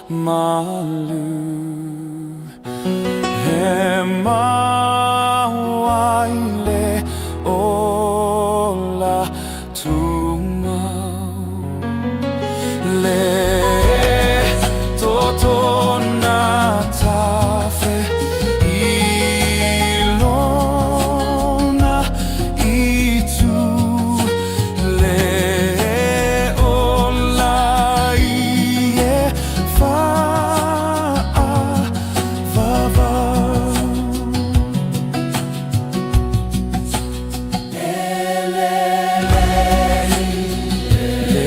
malu He mau ai le ola tumau Le totona tafe i lona i tu Le ola i e faavavau. Le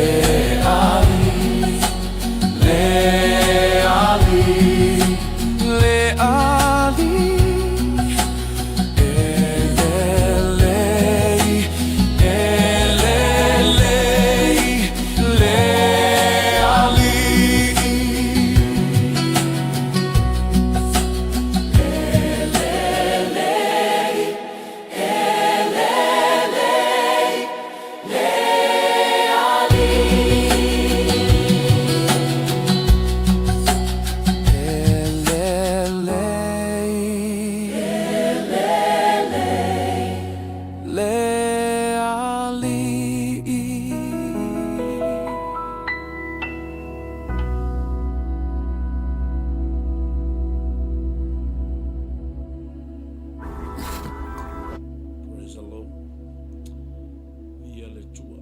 ali, le ali, le ali, Elelei, elelei, le ali. Elelei, le alii. Praise the Lord. Ia le tua.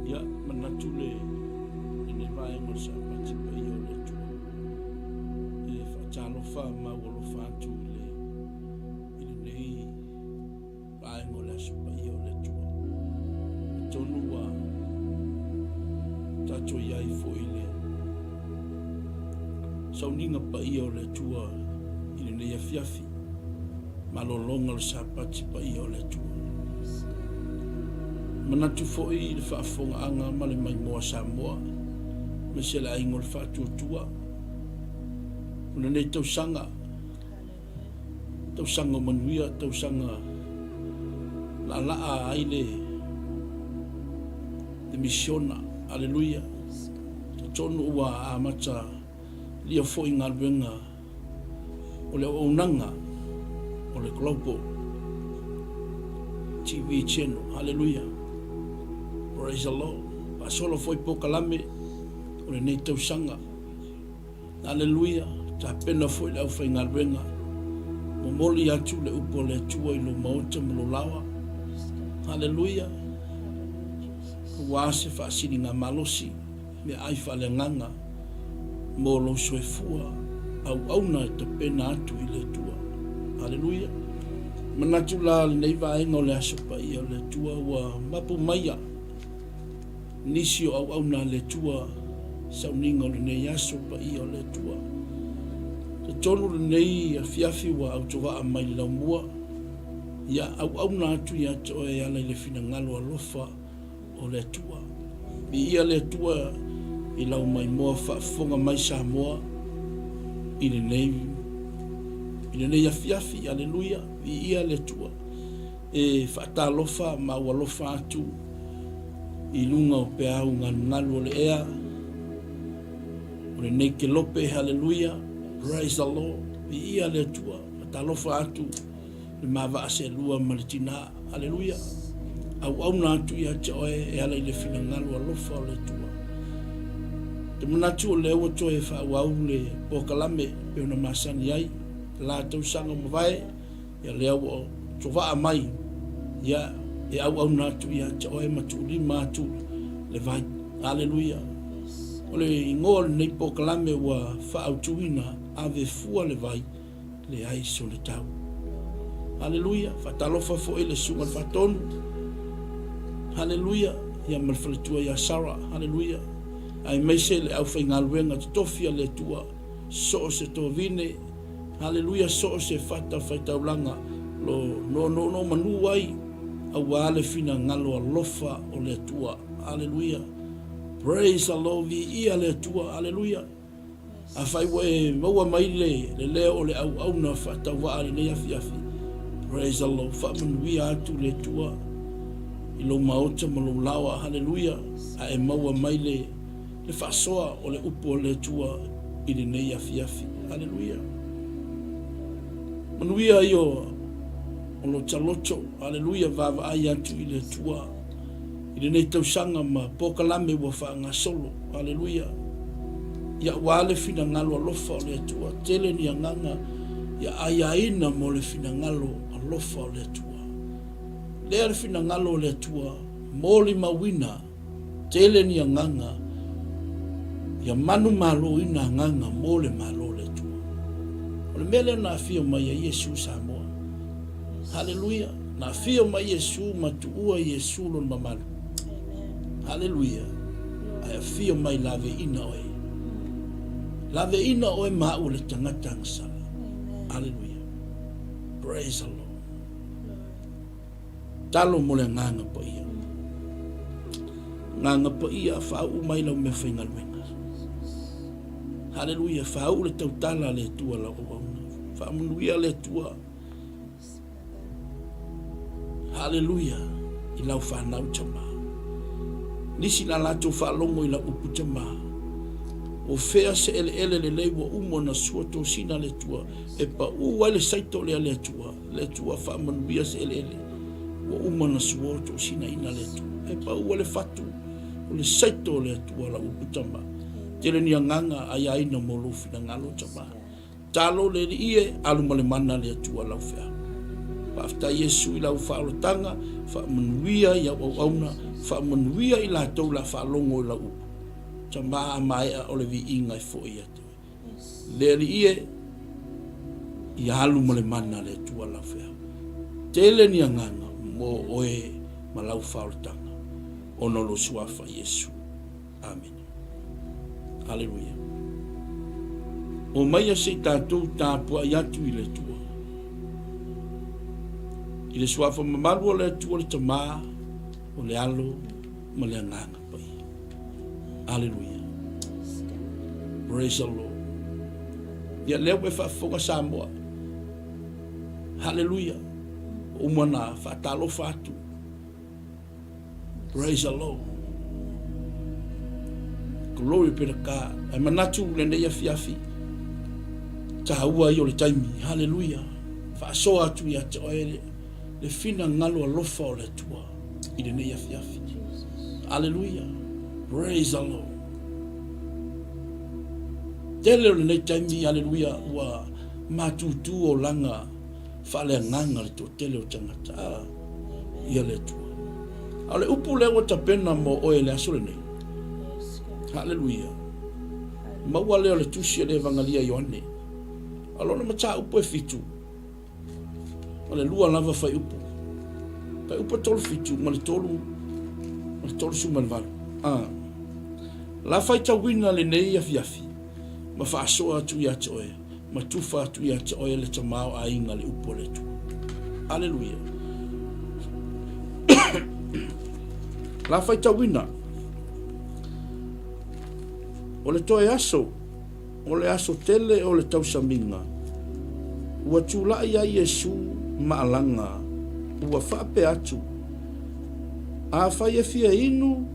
Ia, manatu le lenei vaega o le Sapati paia o le Atua. E faatalofa ma aualofa atu i le i lenei vaega o le aso paia o le Atua. Atonu ua tatou i ai foi i le sauniga paia o le Atua i lenei afiafi, malologa o le Sapati paia o le Atua. Manatu foi i le faafofogaaga ma le maimoa a Samoa, aemaise le aiga o le Faatuatua, o lenei tausaga, tausaga o manuia, tausaga laalaa ai le le misiona. Aleluia. Totonu ua amata lia foi galuega o le auaunaga o le Global TV Channel. Haleluia. Praise the Lord. Faasolo foi polokalame o lenei tausaga. Haleluia. Tapena foi le aufaigaluega. Momoli atu le upu a le Atua i lou maota ma lou laoa. Haleluia. Ua se faasiliga malosi. Meaai faaleagaga mo lou soifua auauna e tapena atu i le Atua. Aleluia. Manatu la lenei vaega o le Aso Paia o le Atua ua mapu maia nisi o auauna a le Atua sauniga o lenei Aso Paia o le Atua. Totonu lenei afiafi ua autovaa mai le laumua, ia auauna atu ia te oe e ala i le finagalo alofa o le Atua. Viia le Atua i lau maimoa faafofoga mai Samoa i lenei i lenei afiafi. Aleluia, viia le Atua. E faatalofa ma aualofa atu i luga o peau galugalu o le ea o lenei kelope. Haleluia, praise the Lord, viia le Atua. Faatalofa atu le ma vaa seelua ma le tinā. Aleluia. Auauna atu ia te oe e ala i le finagalo alofa o le Atua. Te manatu o lea ua toe faaauau le polokalame pei ona masani ai la tausaga ua mavae, ia lea ua tovaa mai, ia e auauna atu ia te oe ma tuulima atu le vai. Aleluia. O le igoa o lenei polokalame ua faaautuina, ave fua le vai Leai soletau. Haleluia. Faatalofa foi le susuga le Faatonu. Haleluia. Ia ma le faletua ia Sarah. Haleluia. Aemaise le aufaigaluega totofi a le Atua. So o se tovine. Haleluia. So o se fata faitaulaga lo noonoono manu ai aua le finagalo alofa o le Atua. Haleluia. Praise the Lord. Viia le Atua. Haleluia. Afai ua e maua mai le le leo o le auauna faatauvaa i lenei afiafi, praise the Lord, faamanuia atu le Atua i lou maota ma lou laoa, haleluia, a e maua mai le Le faasoa o le upu a le Atua i lenei afiafi. Aleluia. Manuia ia o lo taloto. Aleluia. Vaavaai atu i le Atua i lenei tausaga ma polokalame ua faagasolo. Aleluia. Ia aua le finagalo alofa o le Atua. Tele ni agaga ia aiaina mo le finagalo alofa o le Atua. Lea le finagalo o le Atua molimauina Tele ni agaga ia manumaloina agaga mo le Malo o le Atua. O le mea lea na afio mai ai Iesu Samoa. Haleluia! Na afio mai Iesu ma tuua Iesu lona mamalu. Haleluia! Ae afio mai laveina oe. Laveina oe ma au o le tagata agasala. Haleluia! Praise the Lord. Talo mo le Agaga Paia. Agaga Paia, faauu mai lau meafaigaluega. Haleluia, faauu le tautala a le Atua lau auauna. Faamanuia le Atua. Haleluia, i lau fanau tama. Nisi na latou faalogo i lau upu tama. O fea se eleele lelei ua uma ona sua tosina le Atua e pau ai le saito lea le Atua. Le Atua faamanuia se eleele ua uma ona suo toosinaina le Atua. E paua le fatu o le saito o le Atua lau upu tama. Tele ni agaga aiaina mo lou finagalo tama. Talo le alii e, alu ma le mana le Atua lau feau. Faafetai Iesu i lau faaolataga, faamanuia i au auauna, faamanuia i latou la faalogo i lau upu. Tama a maea o le viiga e foi ia te oe. Le Alii e, ia alu ma le mana a le Atua lau feau. Tele ni agaga mo oe ma lau faaolataga, ona o lou Suafa Iesu. Amene. Aleluia. Omaia se i tatou tapuai atu i le Atua. I le Suafa mamalu o le Atua le Tama, o le Alo ma le Agaga Paia. Aleluia. Praise the Lord. Ia lea ua e faafofoga Samoa. Haleluia. Ua uma ona faatalofa atu. Praise the Lord. Glory be to God. Ae manatu lenei afiafi. Taua ia o le taimi. Haleluia. Faasoa atu ia te oe le finagalo alofa o le Atua i lenei afiafi. Aleluia. Praise the Lord. Tele o lenei taimi, aleluia, ua matutu olaga faaleagaga le toatele o tagata. Ah, ia le Atua. A o le upu lea ua tapena mo oe i le aso lenei. Haleluia. Maua lea o le tusi a le Evagalia Ioane. A lona mataupu e fitu, O le lua lava fuaiupu. Fuaiupu 37 ma le 3 ma le 38. A. La faitauina lenei afiafi ma faasoa atu ia te oe ma tufa atu ia te oe le tamaoaiga le upu a le Atua. Aleluia. La faitauina o le toe aso O le aso tele o le tausamiga, ua tulai ai Iesu ma alaga, ua faapea atu, Afai e fia inu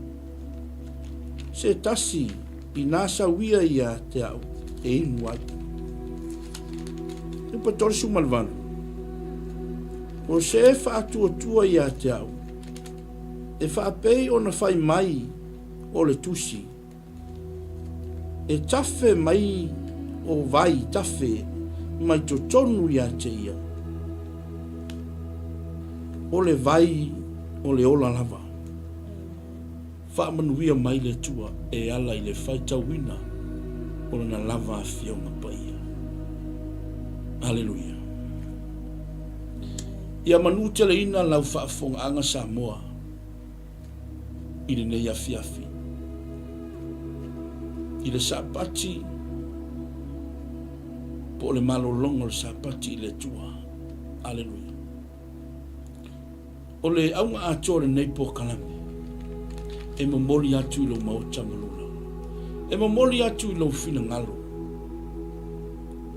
se tasi inā sau ia ia te au e inu ai. Upa 38. O se e faatuatua ia te au, e faapei ona fai mai o le tusi, E tafe mai o vai tafe mai totonu ia te ia, o le vai o le ola lava. Faamanuia mai le Atua e ala i le faitauina o Lana lava Afioga Paia. Aleluia. Ia manuteleina lau faafofogaaga Samoa. i lenei afiafi. I le Sapati, po o le malologa o le Sapati i le Atua. Aleluia. O le auga atoa o lenei polokalame, e momoli atu i lou maota ma lou laula. E momoli atu i lou finagalo,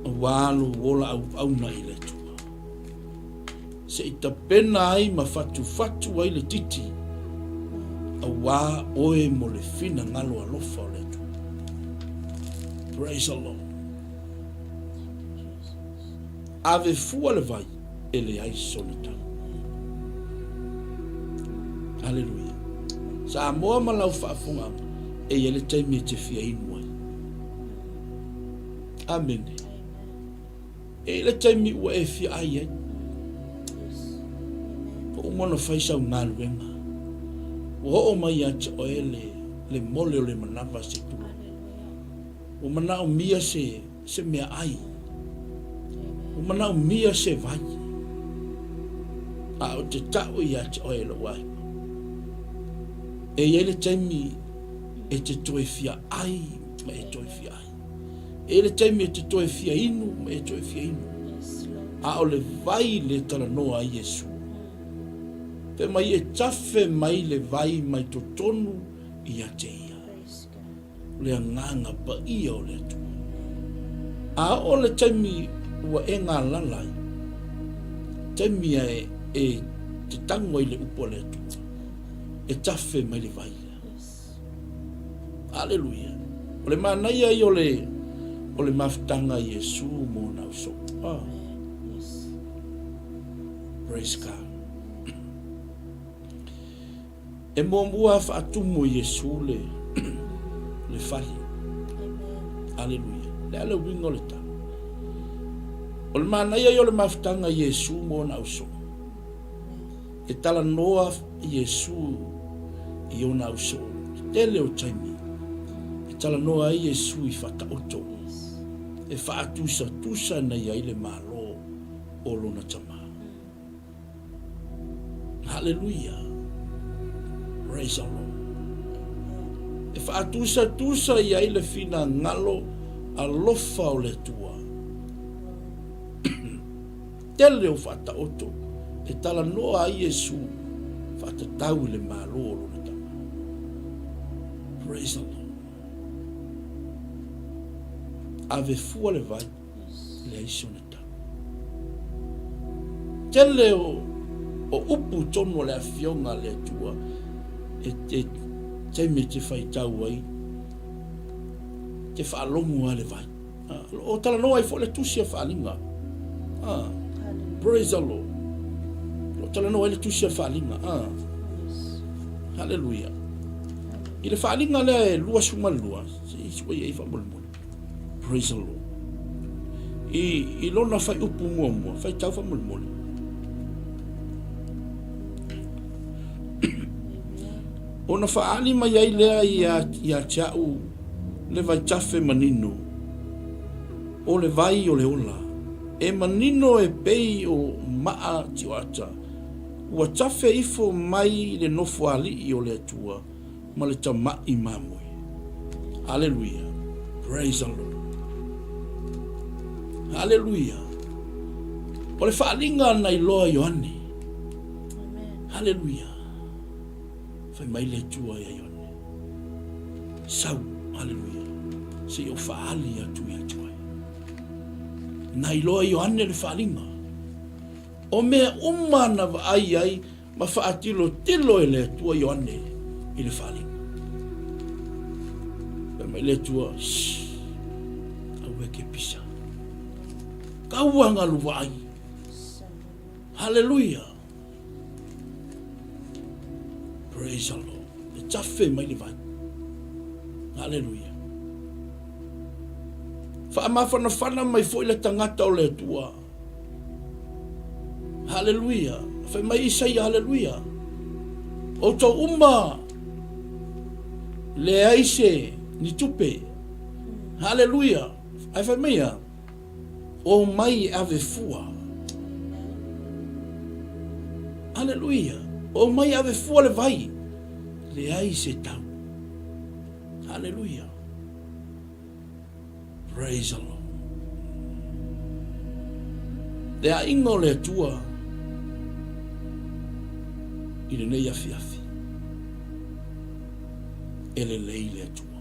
aua lou ola auauna i le Atua. Se i tapena ai ma fatufatu ai le titi, auā oe mo le finagalo alofa o le Atua. Praise the Lord. Ave fua le vai e leai sona tau. Haleluia. Samoa ma lau faafogaaga, e i ai le taimi e te fia inu ai. Amene. E i ai le taimi ua e fia ai ai. Ua uma ona fai sau galuega. Ua oo mai ia te oe le, le mole o le manava se tulou. Ua manaomia se, se meaai. Ua manaomia se vai. A ou te ta'u ia te oe e lou aiga. E i ai le taimi e te toe fia ai ma e toe fia ai. E i ai le taimi e te toe fia inu ma e toe fia inu. A o le vai le talanoa ai Iesu. Fai mai e tafe mai le vai mai totonu ia te ia. O le agaga paia o le Atua. A oo le taimi ua e galala ai, taimi a e te tago ai le upu a le Atua, e tafe mai le vai lea. Aleluia. O le manaia ia o le, o le mafutaga a Iesu mo ona ausoo. Ah. Praise God. E muamua faatumu e Iesu le, le fale. Aleluia. Le a le uiga o le tala. O le manaia ia o le mafutaga a Iesu ma ona ausoo. E talanoa Iesu i ona ausoo. Le tele o taimi e talanoa ai Iesu i faataoto e faatusatusa nei ai le Malo o lona Tama. Haleluia. Praise the Lord. E faatusatusa i ai le finagalo alofa o le Atua. Tele o faataoto e talanoa ai Iesu faatatau i le Malo o lona Tama. Praise the Lord. Ave fua le vai. Leai sona tau. Tele o, o upu tonu o le afioga a le Atua e te taimi e te faitau ai, te faalogo a le vai. Ah, o talanoa ai foi le tusi a Faaliga. Ah, praise the Lord. O talanoa ai le tusi a Faaliga. Ah, hallelujah. I le Faaliga lea e 22, se i sui ai faamolemole. Praise the Lord. I, i lona whaiupu muamua, whaitau whamolemole. Ona whaali mai ai lea ia, ia te au le vaitafe manino, o le vai o le ola, e manino e pei o maa tioata, ua tafe ifo mai le nofo alii o le Atua, ma le tama'i mamoe. Aleluia. Praise the Lord. Aleluia. O le faaaliga na iloa Ioane. Aleluia. Fai mai le Atua ia Ioane. Sau. Aleluia. Se i ou faaali atu ia te oe. Na iloa Ioane le faaaliga. O mea uma na vaai ai ma faatilotilo e le Atua Ioane i le faaaliga. Fai mai le Atua, Shh, aua e ke pisa. Kaua ngalu vaai. Haleluia. Praise the Lord. E tafe mai le vai. Haleluia. Faamafanafana mai foi le tagata o le Atua. Haleluia. Fai mai Isaia, haleluia. Outou uma leai se ni tupe. Haleluia. Ae fai mai ia, o mai e ave fua. Haleluia. O mai e ave fua le vai. Leai se tau. Haleluia. Praise the Lord. Le aiga o le Atua i lenei afiafi. E lelei le Atua.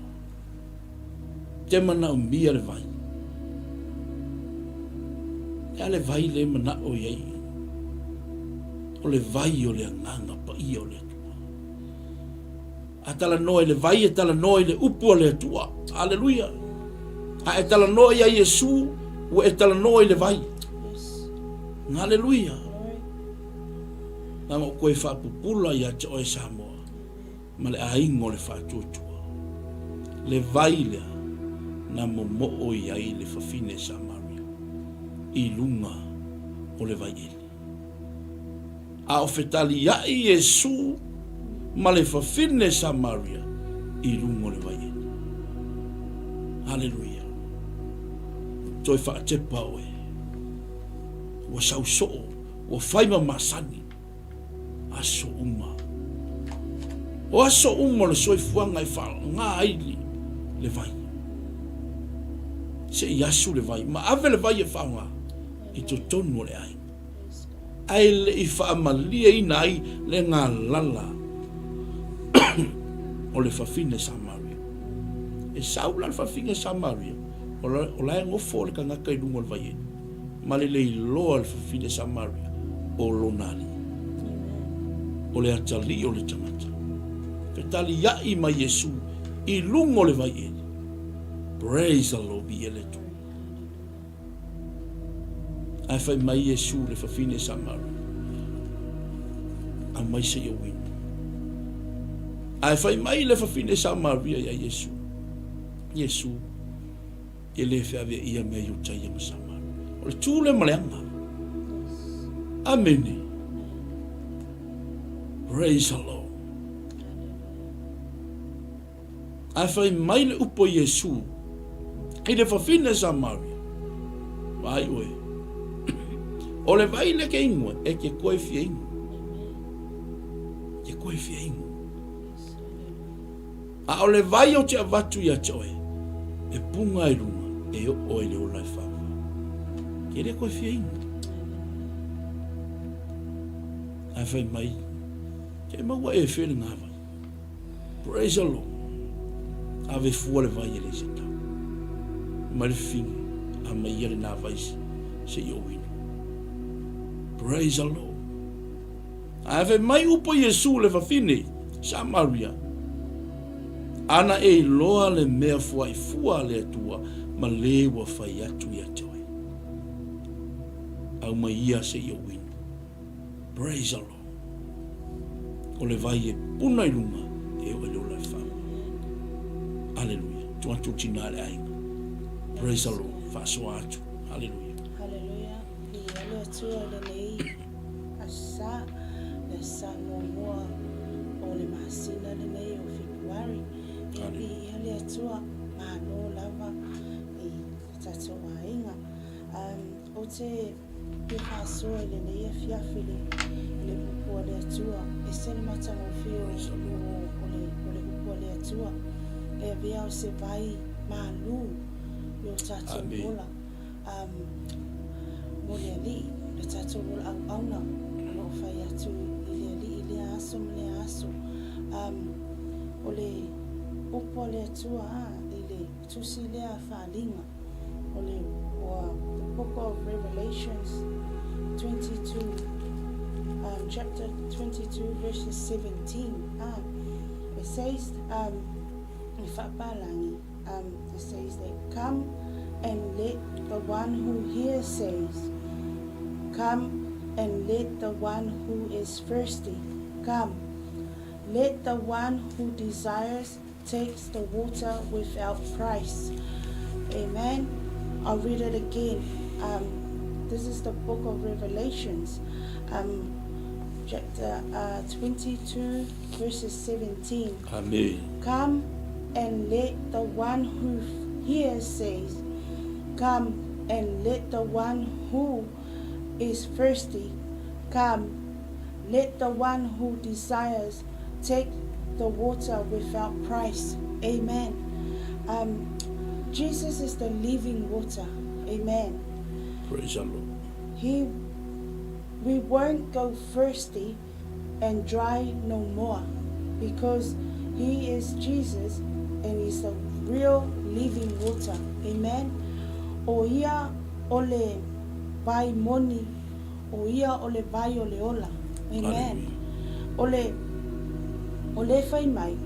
Te manaomia le vai. E a le vai le manao i ai. O le vai o le agaga paia o le Atua. A talanoa i le vai, e talanoa i le upu a le Atua. Aleluia! A e talanoa ia Iesu, ua e talanoa i le vai. Haleluia. Leaga o koe faapupula ia te oe Samoa ma le aiga o le faatuatua. Le vai lea na momoo i ai le fafine Samaria i luga o le vai eli. A o fetaliai Iesu ma le fafine Samaria i luga o le vai eli. Haleluia. Toe faatepa oe. Ua sau soo, ua fai ma masani. Aso uma. O aso uma o le soifuaga e faaaoga ai le vai. Se i asu le vai, ma ave le vai e faaaoga i totonu o le aiga. Ae le i faamalieina ai le galala o le fafine Samaria. E sau la le fafine Samaria, o la e nofo le tagata i luga o le vai eli. Ma le le iloa le fafine Samaria o lona alii. O le atalii o le tagata. Fetaliai ma Iesu i luga o le vai eli. Praise the Lord, viia le Atua. Ae fai mai Iesu le fafine Samaria, aumai se i ou inu. Ae fai mai le fafine Samaria ia Iesu, Iesu, E le feaveaia mea Iutaia ma Samaria. O le tu lea ma le aga. Amene. Praise the Lord. Ae fai mai le upu a Iesu i le fafine Samaria, Vaai oe, o le vai lea ke inu e ke koe fia inu. Ke koe fia inu. A o le vai ou te avatu ia te oe, e punga i luga, e oo ai le ola e whawha. Ke le koe fia inu. Ae fai mai, ke maua e whea le ngā vai. Praise the Lord. Ave fua le vai e le se tau. Mai le fini, a mai ia le nā vai se i o inu. Praise the Lord. Ae fai mai upu a Iesu le fafine Samaria, Ana e iloa le mea fuaifua a le Atua ma le ua fai atu ia te oe. Aumai ia se i ou inu. Praise the Lord. O le vai e puna i luga e oo i le ola e whau. Aleluia. Tu atu tina le aiga. Praise the Lord. Whaasoa atu. Hallelujah. Hallelujah. Viia le Atua i lenei Aso Sa, le Aso Sa muamua o le masina lenei o Fepuari. Ia viia le Atua, malo lava i le tatou aiga. Um, o te fia faasoa i lenei afiafi le, le upu a le Atua, ese le matagofie o, o, o, le, o le upu a le Atua. E avea o se vai malū i o tatou ola. Um, mo le Alii, le tatou ola auauna o lo o fai atu i le Alii i lea aso ma lea aso. Um, o le upu a le Atua a, i le tusi lea a Faaliga, o le ua, the book of Revelations 22, um, chapter 22 verses 17, ah, it says, um, i Faapalangi, um, it says that come and let the one who hears says, Come and let the one who is thirsty come. Let the one who desires takes the water without price. Amen. I'll read it again. Um, this is the book of Revelations, um, chapter uh, 22, verses 17. Amen. Come and let the one who hears says, Come and let the one who is thirsty come. Let the one who desires take the water without price. Amen. Um, Jesus is the living water. Amen. Praise the Lord. He, we won't go thirsty and dry no more because he is Jesus and he's the real living water. Amen. O ia o le vai moni, o ia o le vai o le ola. Amen. O le, o le fai mai,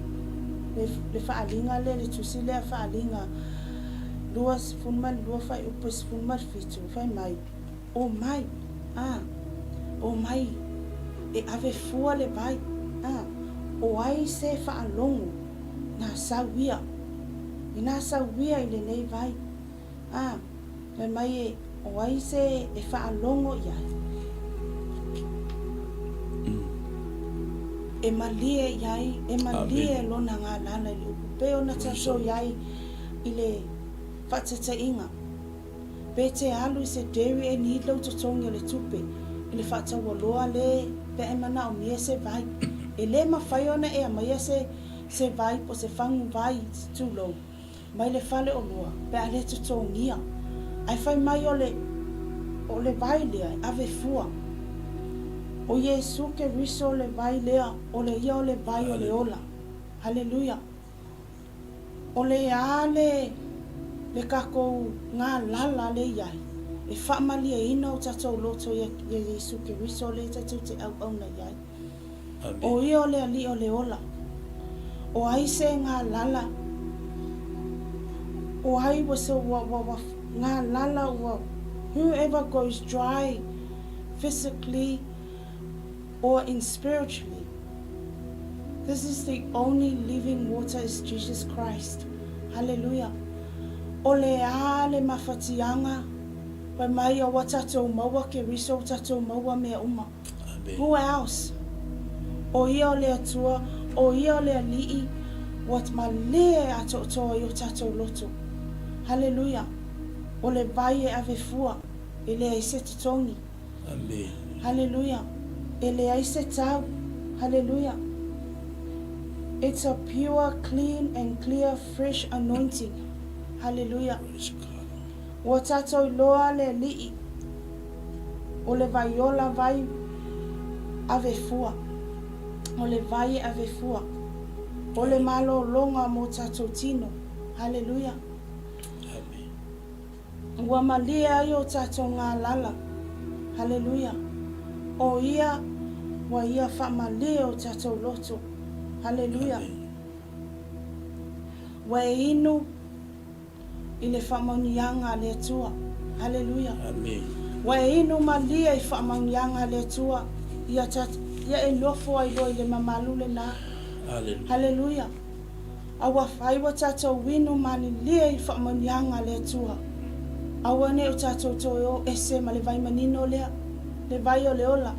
le, le faaaliga lea, le tusi lea faaaliga, 22 fuaiupu 17, fai mai, Omai, ā, omai, e ave fua le vai, ā, o ai se faalogo nā sau ia, inā sau ia i lenei vai, ā, fai mai e, o ai se e faalogo i ai, e malie i ai, e malie lona galala i le upu, pei ona tatou i ai i le faataitaiga. Pe te alu i se dairy e need lou totogi o le tupe i le faataualoa le pe a e manaomia se vai. E le mafai ona e aumaia se se vai po se fagu vai tulou mai le fale oloa pe a le totogia. Ae fai mai o le o le vai lea e ave fua. O Iesu Keriso le vai lea o le ia o le vai o le ola. Haleluia. O le a le le tatou galala le i ai e faamalieina o tatou loto ia ia Iesu Keriso le tatou te auauna i ai. O ia o le Alii o le ola. O ai se galala o ai ua se ua ua ua galala ua whoever goes dry physically or in spiritually this is the only living water is Jesus Christ hallelujah o le a le mafatiaga fai mai aua tatou maua Keriso ua tatou maua mea uma who else o ia o le Atua o ia o le Alii ua malie atoatoa i o tatou loto hallelujah o le vai e ave fua e leai se totogi Amene. Haleluia. E leai se tau. Haleluia. It's a pure, clean and clear fresh anointing. Haleluia. Praise God. Ua tatou iloa le Alii o le vai ola vai ave fua. O le vai e ave fua. O le malologa mo tatou tino. Haleluia. Amene. Ua malie ai o tatou galala. Haleluia. O Ia, ua Ia faamalie o tatou loto. Haleluia. Ua e inu i le faamauniaga a le Atua. Haleluia. Ua e inu malie i faamauniaga a le Atua, ia, ia e nofo ai loa i le mamalu lena. Haleluia. A ua fai ua tatou inu malilie i faamanuiaga a le Atua. Aua ne i o tatou toe o ese ma le vai manino lea, le vai o le ola.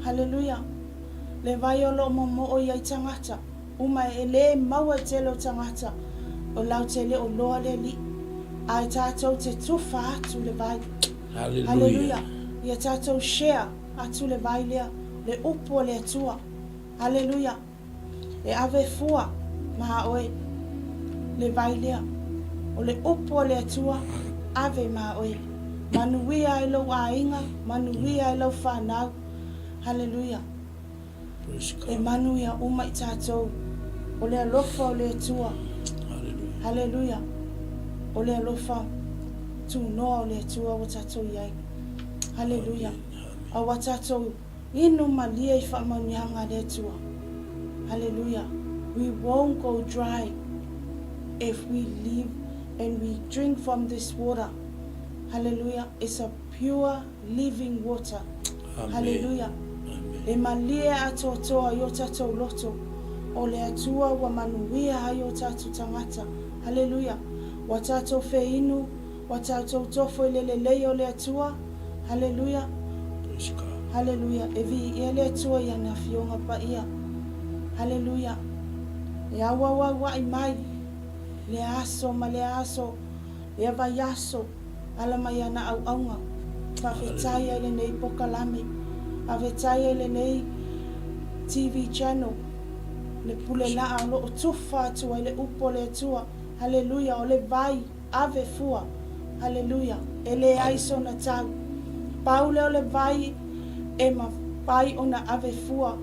Haleluia! Le vai o lo o momoo i ai tagata uma e le maua i tele o tagata o lautele o loa le Alii, a e tatou te tufa atu le vai. Haleluia! Ia tatou share atu le vai lea, le upu a le Atua. Haleluia! E ave fua ma oe le vai lea. O le upu a le Atua, ave ma oe. Manuia ai lou aiga, manuia ai lau fanau. Haleluia. E manuia uma i tatou. O le alofa o le Atua. Haleluia. O le alofa tunoa o le Atua ua tatou i ai. Haleluia. A ua tatou Inu malie i faamanuiaga a le Atua. Haleluia. We won't go dry if we live and we drink from this water. Haleluia. It's a pure living water. Haleluia. E malie atoatoa i o tatou loto. O le Atua ua manuia ai o tatou tagata. Haleluia. Ua tatou feinu Ua tatou tofo i le lelei o le Atua. Haleluia. Praise God. Haleluia. E viia le Atua i ana Afioga Paia. Haleluia. E auauaua'i mai lea aso ma lea aso, lea vaiaso, ala mai ana auauga. Faafetai ai lenei pokalame. Faafetai ai lenei TV channel, le pule la'a o lo'o tufa atu ai le upu o le Atua. Haleluia. O le vai. Ave fua. Haleluia. E leai sona tau. Pau lea o le vai e mafai ona ave fua.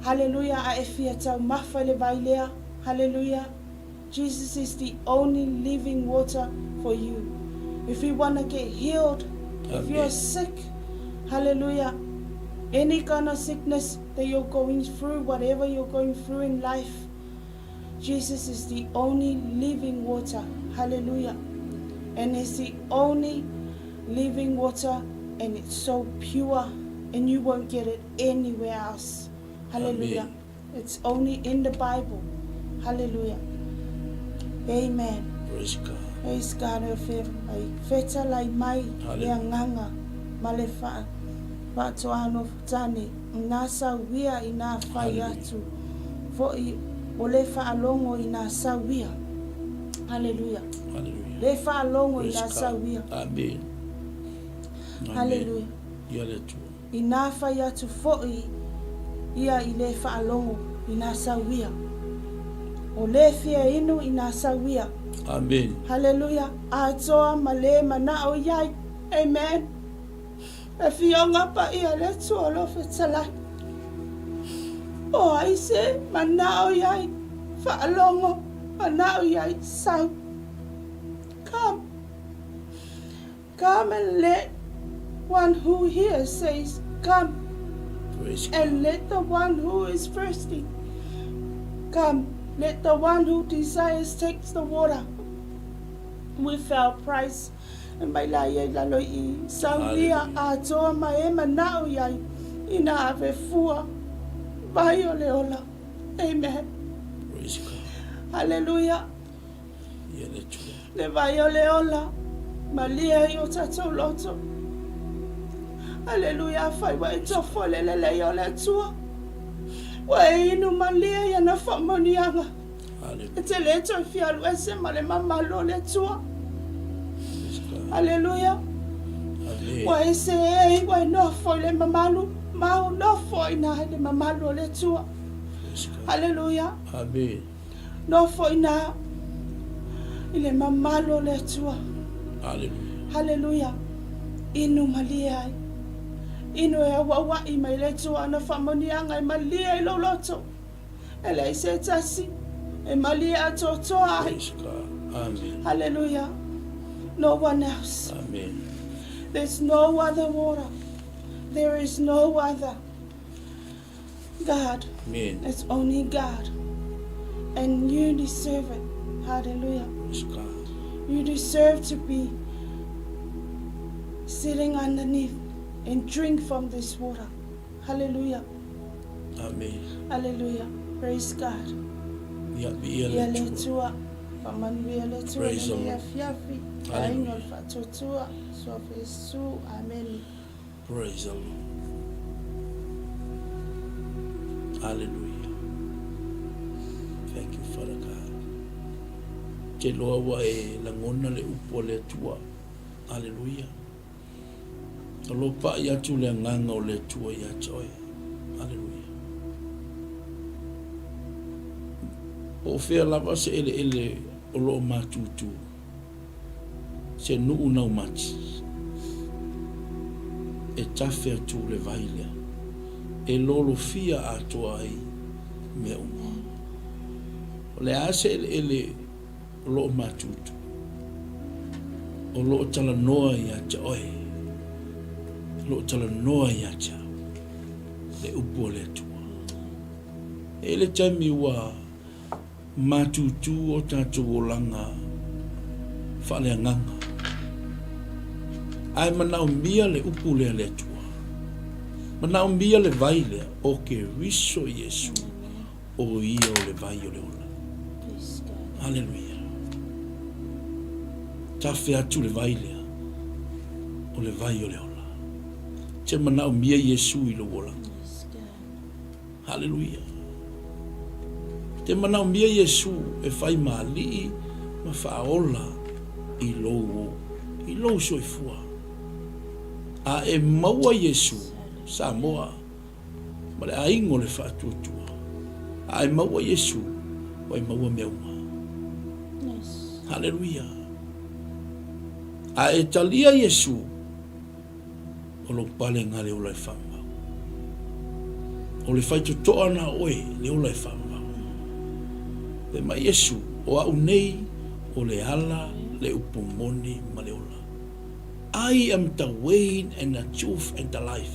Haleluia a e fia taumafa i le vai lea. Haleluia. Jesus is the only living water for you. If you wanna get healed, if you are sick, haleluia, any kind of sickness that you're going through, whatever you're going through in life, Jesus is the only living water. Hallelujah. And it's the only living water and it's so pure and you won't get it anywhere else. Hallelujah. Amen. It's only in the Bible. Hallelujah. Amen. Praise God. Praise God e fe ai fetalai mai le Hallelujah. agaga ma le faa faatoa tane i nā sauia i nā fai Hallelujah. atu fo'i o le faalogo i nā sauia. Hallelujah. Hallelujah. Le faalogo i Praise nā God. sauia. Amen. Amen. Hallelujah. Ia le Atua. I nā fai atu fo'i ia i le faalogo i nā sauia. O le fia inu i nā sauia. Amen. Hallelujah. Atoa ma le mana'o i ai. Amen. Afioga Paia a le Atua o lo o fetalai. O ai se mana'o i ai faalogo, mana'o i ai sau. Come. Come and let one who hears says, Come. Praise God. And let the one who is thirsty come. Let the one who desires take the water without price. E mai la ia i lalo i sauia Hallelujah. atoa ma e mana'o i ai i nā ave fua vai o le ola. Amen. Praise God. Hallelujah. Ia le Atua. Le vai o le ola, malie i o tatou loto. Hallelujah. Afai ua e tofo i le lelei o le Atua, ua e inu malie i ana faamanuiaga. Hallelujah. E te le toe fia alu ese ma le mamalu o le Atua. Praise God. Hallelujah. Amen. Ua e seei, ua e nofo i le mamalu, ma u nofo i ina i le mamalu o le Atua. Praise God. Hallelujah. Amen. Nofo i ina i le mamalu o le Atua. Hallelujah. Hallelujah. Inu malie ai. Inu e auaua'i mai le Atua ana faamanuiaga e malie i lou loto. E leai se tasi e malie atoatoa ai. Praise God. Amen. Hallelujah. No one else. Amen. There's no other water. There is no other God. Amen. It's only God. And you deserve it. Hallelujah. Praise God. You deserve to be sitting underneath and drink from this water. Hallelujah. Amen. Hallelujah. Praise God. Ia viia Ia le le Atua. Atua. Faamanuia le Atua Praise the lenei Lord. afiafi. Hallelujah. Aiga o le faatuatua. Suafa Iesu. Amene. Praise the Lord. Hallelujah. Thank you, Father God. Te loa ua e lagona le upu a le Atua. Hallelujah. O lo pa'i atu le agaga o le Atua ia te oe. Hallelujah. Po o fea lava se eleele o lo o matutu, se nuu naumati, e tafe atu le vai lea, e lolofia atoa ai mea uma. O le a se eleele o lo o matutu, o lo o talanoa ia te oe, o lo o talanoa ia te au, le upu a le Atua. E i ai le taimi ua matutu o tatou olaga faaleagaga, ae manaomia le upu lea a le Atua, manaomia le vai lea o Keriso Iesu, o ia o le vai o le ola. Aleluia. Tafe atu le vai lea, o le vai o le ola. Te manaomia Iesu i lou olaga. Haleluia! Te manaomia Iesu e fai ma alii ma faaola i lou i lou soifua. A e maua Iesu, Samoa, ma le aiga o le faatuatua. A e maua Iesu, ua e maua mea uma. Haleluia! A e talia Iesu, O lou palega le ola e faamau. O le faitotoa na o oe le ola e faamau. Fai mai Iesu, O au nei, o le ala, le upu moni ma le ola. I am the way and the truth and the life.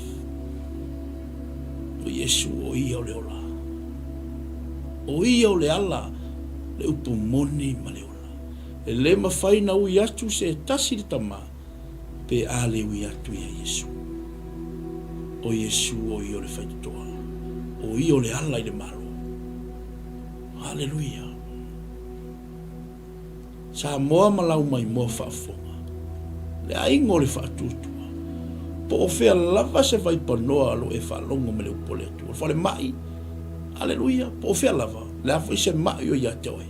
O Iesu, o Ia o le ola. O Ia o le ala, le upu moni ma le ola. E le mafai na ui atu se tasi i le Tama, pe a le ui atu ia Iesu. O Iesu o ia o le faitotoa, o ia o le ala i le Malo. Haleluia! Samoa ma lau maimoa faafofoga, le aiga o le faatuatua, po o fea lava se vaipanoa o lo o e faalogo ma le upu a le Atua, le falemai, aleluia, po o fea lava, le a foi se mai o ia te oe,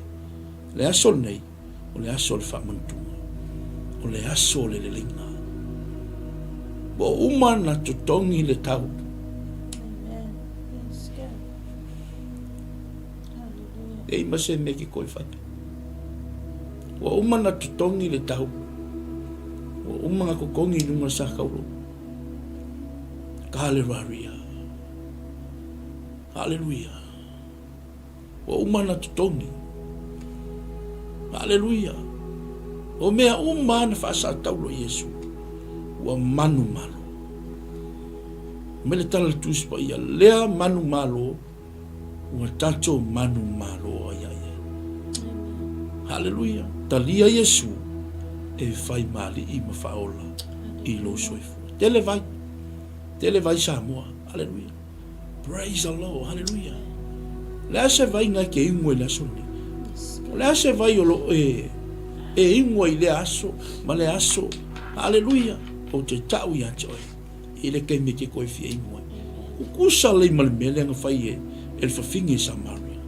le aso lenei, o le aso o le faamanatuga, o le aso o le leleiga. Ua uma na totogi le tau. Leai ma se mea ke koe whai. Ua uma na totogi le tau. Ua uma na kokongi i lunga sa kauro. Ka haleluia. Haleluia. Ua uma na totogi. Haleluia. O mea uma na faasataulo Iesu. Ua manu malo. Me le tala le Tusi Paia, lea manu malo Ua tatou manumalo ai ai. Haleluia. Talia Iesu e fai ma alii ma faaola i lou soifua. Tele vai. Tele vai Samoa. Haleluia. Praise the Lord. Haleluia. Le a se vai ngai ke ingo i le aso nei. O le a se vai o lo e e ingo i le aso ma le aso. Haleluia. O te tau ia te oe. I le taimi e te koe fia inu ai. Kukusa lei ma le mea lea na fai e e le fafine i Samaria.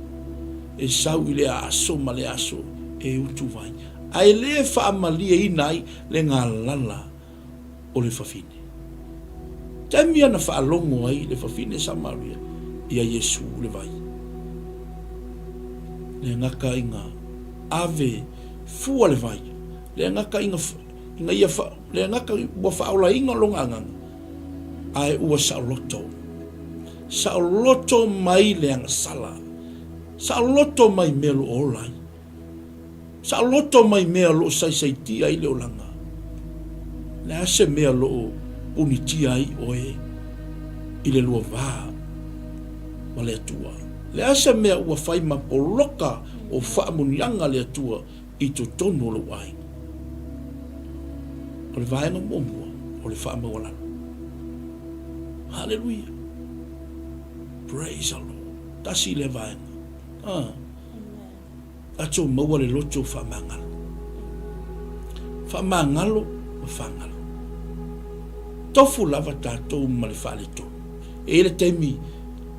E sau i lea aso ma lea aso e utu vai. A e le faamalieina ai le galala o le fafine. Taimi ana faalogo ai le fafine Samaria ia Iesu le vai. Le gata ina ave fua le vai. Le gata ina Ina ia wha, le gata ua whaolaina lona agaga, ae ua saoloto. Saoloto mai le agasala. Saoloto mai mea lo ola ai. Saoloto mai mea lo saisaitia ai le olaga. Le a se mea lo punitia ai oe i le lua va ma le Atua. Le a se mea ua fai ma poloka o faamuniaga le Atua i totonu o lou aiga. O le vaega muamua, o le faamaualalo. Haleluia! Praise the Lord. Tasi lea vaega. Ah. Tatou maua le loto faamagalo. Faamagalo ma fagalo. Tofu lava tatou ma le faaletonu. E i ai le taimi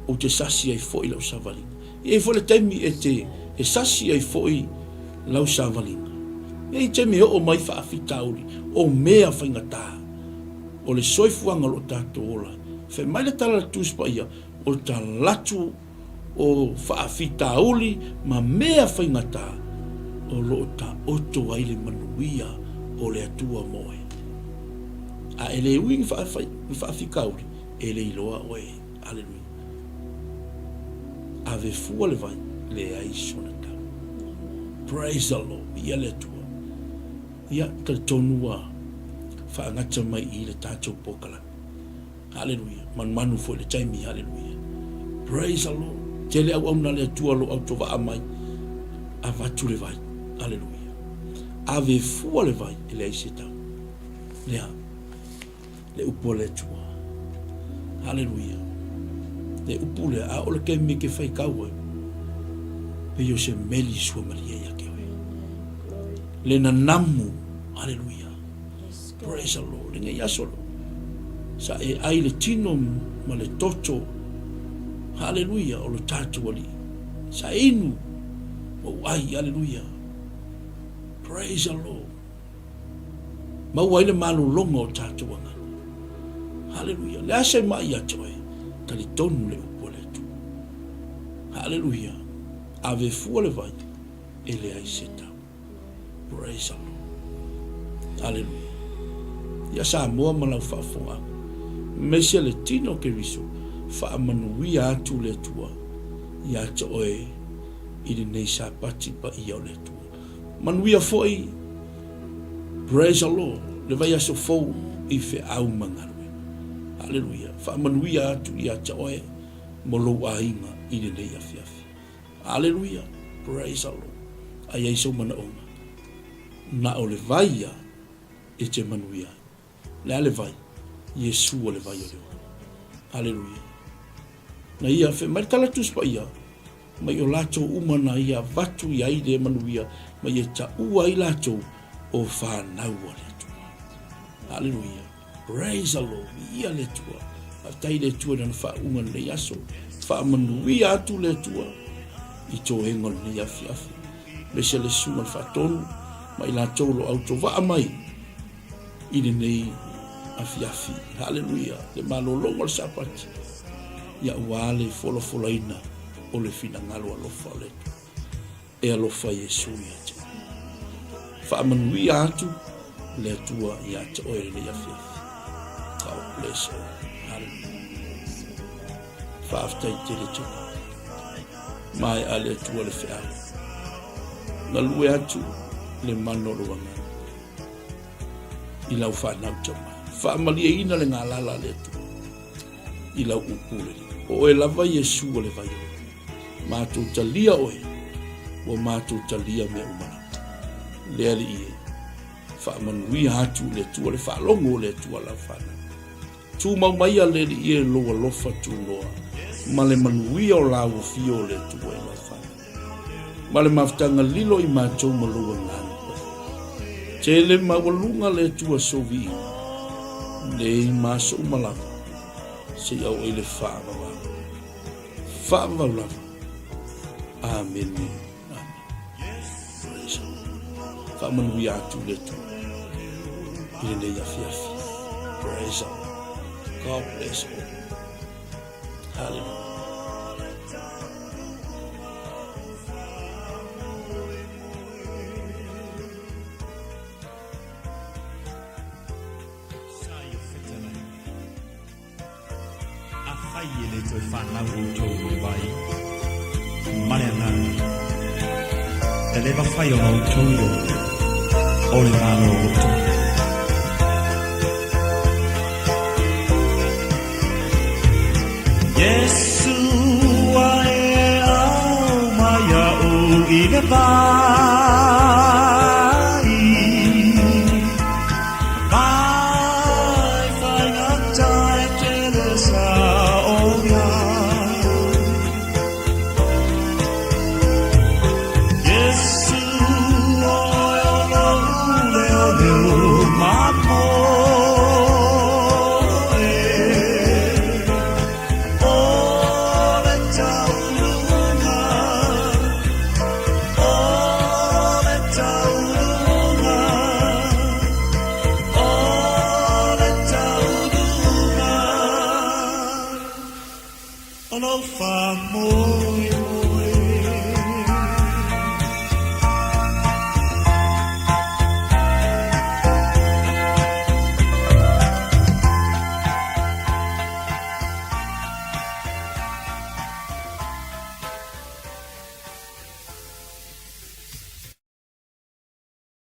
ou te sasi ai foi lau savaliga. E i ai foi le taimi e te e sasi ai foi lau savaliga. E i ai taimi e oo mai faafitauli o mea faigata o le soifuaga o lo o tatou ola ai. Fai mai le tala a le Tusi Paia, o le talatu o faafitauli ma mea faigata o lo o taoto ai le manuia o le Atua mo oe. A e le ui ni faafitauli, e le iloa oe. Aleluia. Ave fua le vai, leai sona tau. Praise the Lord. Viia le Atua. Ia, talitonu ua faagata mai i le tatou polokalame. Haleluia. Manumanu foi le taimi. Haleluia. Praise the Lord. Tele auauna le Atua lo autovaa mai. Avatu le vai. Haleluia. Ave fua le vai e leai se tau. Lea. Le upu a le Atua. Haleluia. Le upu lea, a o le taimi e te faitau ai, pei o se meli suamalie ia te oe. Le nanamu. Haleluia. Praise the Lord. Lenei aso lo. Sa e ai le tino ma le toto. Haleluia. O lo tatou Alii. Sa e inu. Ma u ai. Haleluia. Praise the Lord. Maua ai le malologa o tatou agaga. Haleluia. Le a se mai ia te oe, talitonu le upu a le Atua. Haleluia. Ave fua le vai, e leai se tau. Praise the Lord. Haleluia. Ia Samoa ma lau faafofoga atu. Aemaise le tino o Keriso, faamanuia atu le Atua ia te oe i lenei Sapati paia o le Atua. Manuia foi Praise the Lord le vaiaso fou i feau ma galuega. Haleluia. Faamanuia atu ia te oe mo lou aiga i lenei afiafi. Haleluia. Praise the Lord. A i ai sou manaoga. Na o le vai ia e te manuia ai. Le a le vai? Iesu o le vai o le ola. Aleluia. Na ia fe mai le tala Tusi Paia, mai o latou uma na ia avatu i ai le manuia, ma ia taua ai latou o fanau a le Atua. Aleluia. Praise the Lord. Viia le Atua. Faafetai i le Atua i lana faauuga i lenei aso. Faamanuia atu le Atua i toega o lenei afiafi. Aemaise le susuga i le Faatonu ma i latou o lo o autovaa mai i lenei afiafi. Haleluia! Le malologa o le Sapati, ia aua le folafolaina o le finagalo alofa o le Atua. E alofa Iesu ia te oe. Faamanuia atu le Atua ia te oe lenei afiafi. God bless all. Hallelujah. Faafetai tele te Maea le Atua le feau. Galue atu le mana o lou agaga i lau fanau taumai. Faamalieina le galala a le Atua i lau upu le lima. O oe lava Iesu o le vai ola. Matou talia oe, ua matou talia mea uma lava. Le Alii e, faamanuia atu i le Atua le faalogo o le Atua lau fanau. Tumau maia le Alii e lou alofa tunoa ma le manuia o lau afio o le Atua i lau fanau. Ma le mafutaga lilo i matou ma lou agaga paia. Tele maualuga le Atua sou viiga, nei ma aso uma lava, seia oo i le faavavau. Faavavau lava. Amene. Amene. Praise the Lord. Faamanuia atu le Atua i lenei afiafi. Praise the Lord. God bless all. Hallelujah. Afai e le toe fanau outou i le vai ma le Agaga, e le mafai ona outou iloa o le Malo o outou. Iesu a e au mai iaʻu i le vai.